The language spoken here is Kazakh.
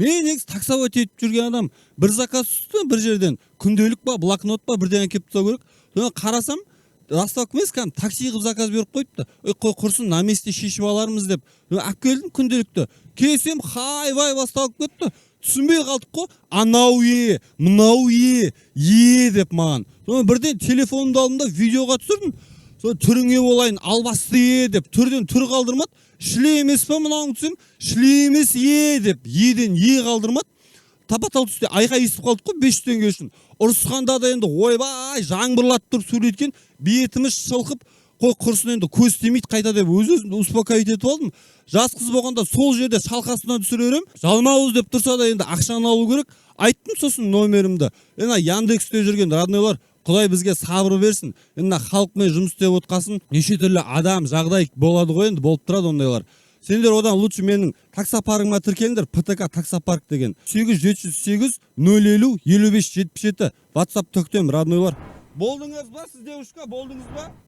Мен негізі таксовать етіп жүрген адам. Бір заказ түсті бір жерден, күнделік па, блокнот па, бірдеңе келіп тастау керек. Соны қарасам, доставка емес, кәдімгі такси қылып заказ беріп қойыпты. Ей, қой, құрсын, на месте шешіп алармыз деп алып келдім күнделікті. Келсем, хайвай басталып кетті. Түсінбей қалдық қой, анау е, мынау е, е деп маған. Соны бірден телефонымды алдым да, видеоға түсірдім. Сол түріңе болайын, албасты е деп, түрден түр қалдырмады. Шле емес па мынауың десем, шле емес е деп, еден е қалдырмады. Тапа тал түсте айқай естіп қалдық қой 500 теңге үшін. Ұрысқанда да енді, ойбай, жаңбырлатып тұрып сөйлеткен, бетіміз шылқып. Қой, құрсын енді, көз тимейді қайта деп өз өзімді успокоить етіп алдым. Жас қыз болғанда сол жерде шалқасынан түсіре беремін. Жалмауыз деп тұрса да, енді ақшаны алу керек. Айттым сосын номерімді. Енді Яндексте жүрген роднойлар, құдай бізге сабыр берсін. Енді мына халықпен жұмыс істеп отқасын, неше түрлі адам, жағдай болады ғой енді, болып тұрады ондайлар. Сендер одан лучше менің таксопаркыма тіркеліңдер, ПТК таксопарк деген. 8 708 050 55 77, WhatsApp төктем, роднойлар. Болдыңыз ба сіз, девушка, болдыңыз ба?